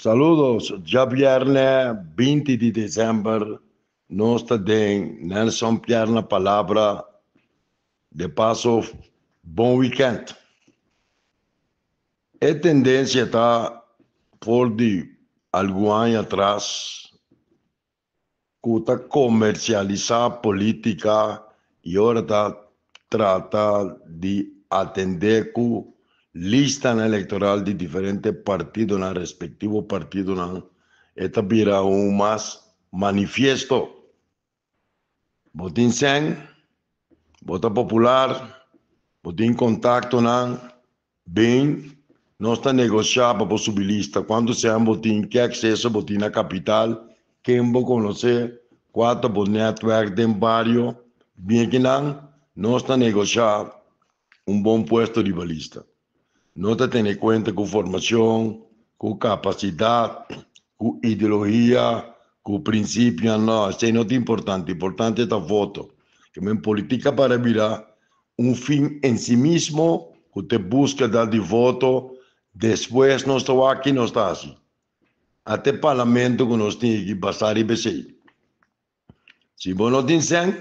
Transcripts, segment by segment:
Saludos, djabièrnè 20 di desèmber nos ta den Nelson Pierre na palabra, de paso bon wikènt. E tendensia ta for di algun aña atras ku ta komersialisá polítika i ora ta trata di atendé ku listanan elektoral di diferente partidonan, respektivo partidonan, e ta bira un mas manifiesto. Bo tin sèn, bo ta popular, bo tin kontaktonan, bin nos ta negoshá pa bo subi lista. Kuantu sèn bo tin, ke akseso bo tin na kapital, ken bo konosé, kua ta bo nètwèrk den bario, bin akinan nos ta negoshá un bon puesto riba lista. No ta tene kuenta ku formashon, ku kapasidat, ku ideologia, ku prinsipionan, no, esei no ta importante, importante ta voto. Ke men politika para bira un fin en si mismo ku ta e buskeda di voto, despues nos ta wak ki nos ta hasi. Ata e parlamento ku nos tin aki basá riba esei. Si bo no tin sèn,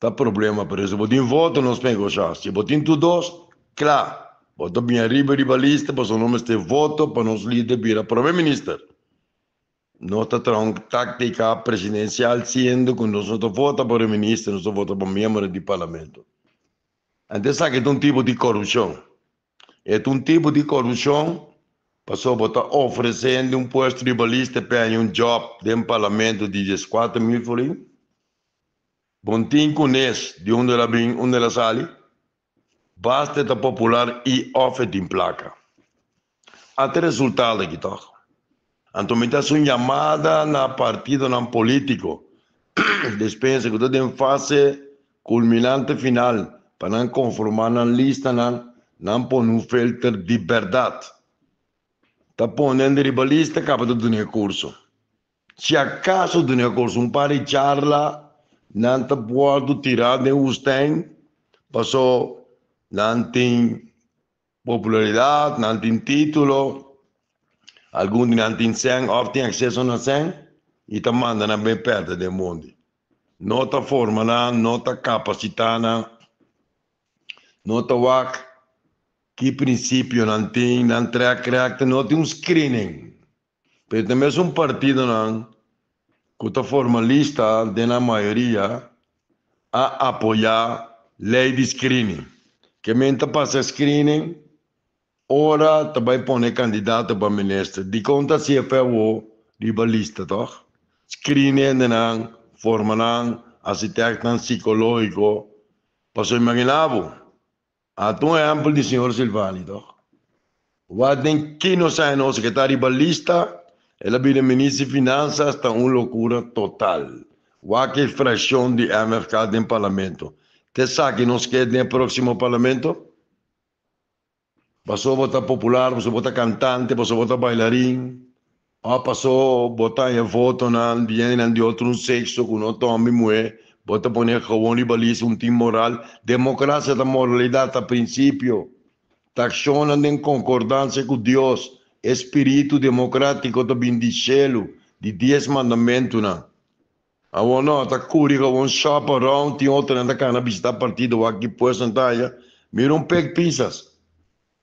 ta problema, pero si bo tin voto nos negoshá. Si bo tin tur dos, kla, bo ta bin ariba riba lista pasobra nos mester voto pa nos lider bira prome minister. Nos ta traha un táktika presidensial siendo ku nos no ta vota pa prome minister, nos ta vota pa miembronan di parlamento. Anto esaki ta un tipo di korupshon. E ta un tipo di korupshon pasobra bo ta ofresé hende un puesto riba lista pa e haña un job den parlamento di 14.000 florin. Bo no tin kunes di unda el a bin, unda el a sali. Basta e ta popular i òf e tin plaka. Ata e resultado aki tòg. Anto mi ta hasi un yamada na partidonan polítiko, despensa ku ta den fase kulminante final pa nan konformá nan listanan, nan pone un filter di bèrdat. Ta pone hende riba lista kaba ta duna e kurso. Si akaso duna e kurso un par di charla, nan ta wòrdu tirá den wustèn paso nan tin popularidat, nan tin título, algun di nan tin sèn òf tin akseso na sèn i ta manda nan ben pèrdè den mondi. No ta forma nan, no ta kapasitá nan, no ta wak ki prinsipio nan tin, nan track record, no tin un screening. Pero ta mesun partidonan ku ta forma lista den nan mayoria a apoyá lei di screening. Ke men ta pasa screening ora ta bai pone kandidato pa minister. Dikon ta hasi efe awo riba lista tòg? Screen hendenan, forma nan, hasi tèstnan sikológiko. Pasobra imaginá bo, Ata un ehempel di señor Silvani toch. Wak den ki nos a nos ke ta riba lista, el a bira minister di finanzas ta un locura total. Wak e fraccion di MFK den parlamento. Te esaki nos ke den e proximo parlamento? Paso bo ta popular, paso bo ta cantante, paso bo ta bailarin, of paso bo ta haña votonan di hendenan di otro un sexo cu no ta homber y muher, bo ta pone gewoon riba lista un tin moral. Democracia ta moralidad, ta principio, ta accionnan den concordancia cu Dios. E spiritu democratico ta bin di cielo, di dies mandamentonan. Awor no, ta curi gewoon shop around, tin otronan ta cana bishita partido wak ki puesto nan ta haya, mira un pek pisas.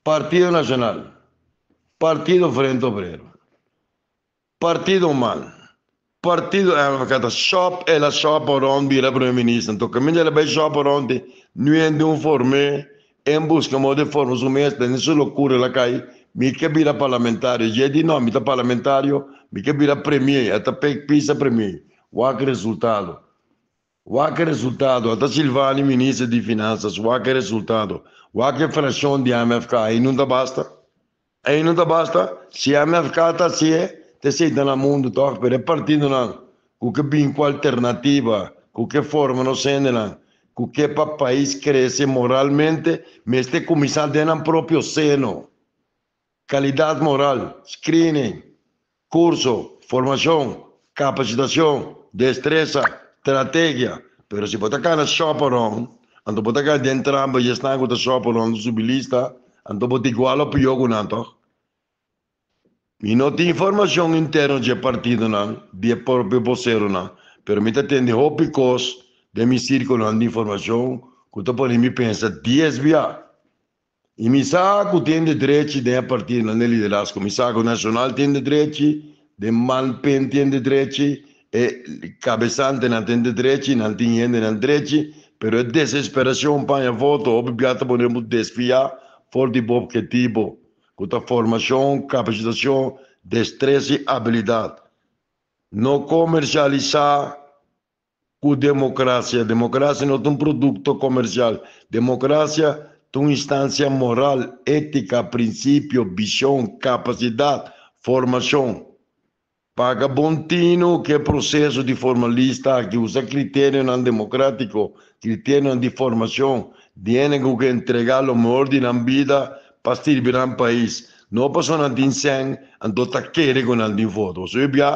Partido Nacional, Partido Frente Obrero, Partido Man, Partido MFK ta shop el a shop around bira Primer Minister, anto caminda el a bay shop around te nu hende un form'é en busca modo de forma su mes, den su locura el a cay, mi ke bira parlamentario, dje di no, mi ta parlamentario, mi ke bira premier, a ta pek pisa premier, wak resultado. Wak e resultado, ata Silvani minister di finanzas, wak e resultado, wak e fraccion di MFK, ei no ta basta? Ei no ta basta? Si MFK ta hacié, ta esey ta na mundo toch, pero e partidonan cu ke bin cu alternativa, cu ke forma nos hendenan, cu ke pa pais crece moralmente, mester cuminsa den nan propio seno. Calidad moral, screening, Curso, formacion, capacitacion, destresa, trategia. Pero si bo ta cana shop around, anto bo ta cana den trampa y esnan cu ta shop around ta subi lista, anto bo ta igual o pio cu nan, toch? Mi no tin informashon interno dje partidonan, di e propio boseronan, pero mi ta tende hopi kos den mi sirkulonan di informashon ku ta pone mi pensa dies bia. I mi sa ku tin de drechi den e partidonan den liderazgo. Mi sa ku Nashonal tin de drechi, den Manpen tin de drechi, e kabesantenan tin de drechi, nan tin hendenan drechi, pero e desesperashon pa haña voto hopi bia ta pone bo desviá for di bo obhetivo. Ku ta formashon, kapasitashon, destresa i abilidat. No komersialisá ku demokrasia. Demokrasia no ta un produkto komersial. Demokrasia ta un instansia moral, étika, prinsipio, vishon, kapasidat, formashon. Paga bon tinu ku e proseso di forma lista aki usa kriterionan demokratiko, kriterionan di formashon, di hende ku ke entregá lo mehor di nan bida pa sirbi nan pais. No pasobra nan tin sèn, anto ta kere ku nan tin voto. Pasobra bia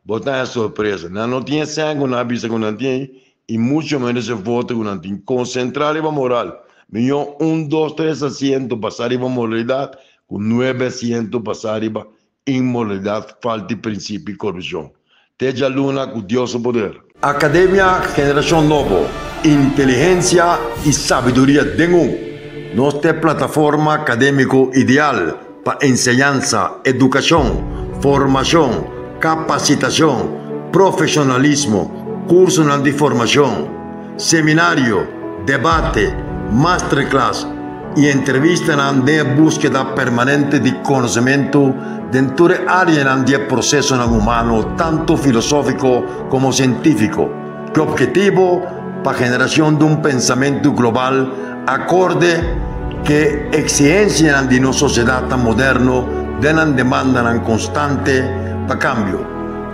bo ta haña sorpresa. Nan no tin e sèn ku nan a bisa ku nan tin i mucho ménos e voto ku nan tin. Konsentrá riba moral. Mihó un, dos, tres asiento basá riba moralidat ku nuebe asiento basá riba Inmoralidad, falta di principio y corrupcion. Te djaluna cu Dios su poder. Academia Generacion Nobo, Inteligencia y sabiduria den un. Nos ta e plataforma academico ideal pa enseñansa, educacion, formacion, capacitacion, profesionalismo, cursonan di formacion, seminario, debate, masterclass i entrevistanan den e búskeda permanente di konosementu den tur e áreanan di e prosesonan humano tantu filosófiko komo sientífiko, ku ophetivo pa generashon di un pensamentu global akorde ku e eksigensianan di nos sosiedatnan moderno den nan demandanan konstante pa kambio.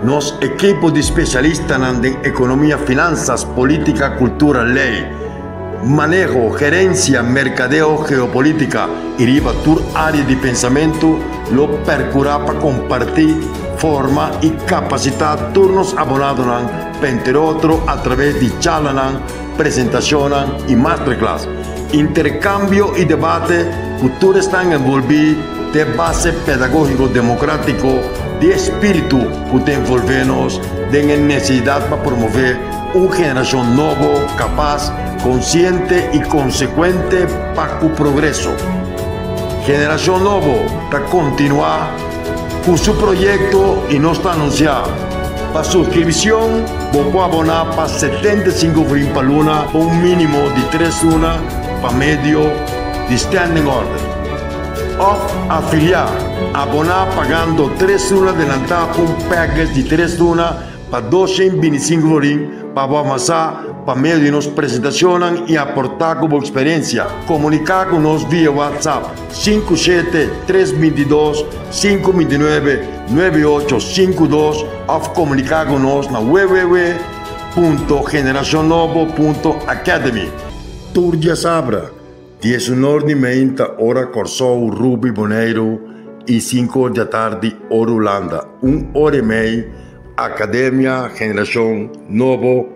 Nos ekipo di spesialistanan den ekonomia, finansas, polítika, kultura, lei, maneho, gerensia, merkadeo, geopolítika i riba tur área di pensamentu lo perkurá pa kompartí, forma i kapasitá tur nos abonadonan pa entre otro atraves di charlanan, presentashonnan i masterclass. Interkambio i debate ku tur esnan envolví ta e base pedagógiko demokratiko di e spiritu ku ta envolvé nos den e nesesidat pa promové un generashon nobo, kapas, konsiente i konsekuente pa ku progreso. Generashon Nobo ta kontinuá ku su proyekto i nos ta anunsiá pa suskripshon bo por aboná pa 75 florin pa luna pa un mínimo di tres luna pa medio di standing order. Òf afiliá, aboná pagando tres luna adelantá pa un package di tres luna Pa 225 florin pa bo avansá pa medio di nos presentashonnan i aportá ku bo eksperensia. Komuniká ku nos via WhatsApp 57 322 529 9852 òf komuniká ku nos na www.generacionnobo.academy. Tur diasabra, 19 di meinta ora Kòrsou, Rubi, Boneiru i 5 or di atardi ora Hulanda, un ora i mei Akademia Generashon Nobo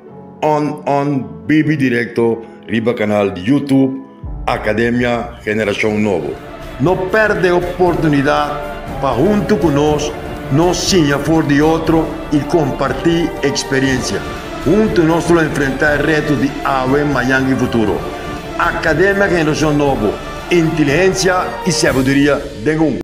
on on bibi direkto riba kanal di YouTube Akademia Generashon Nobo. No pèrdè e oportunidat pa huntu ku nos nos siña for di otro i kompartí eksperensia. Huntu nos lo enfrentá e reto di awe, mañan i futuro. Akademia Generashon Nobo, inteligensia i sabiduria den un.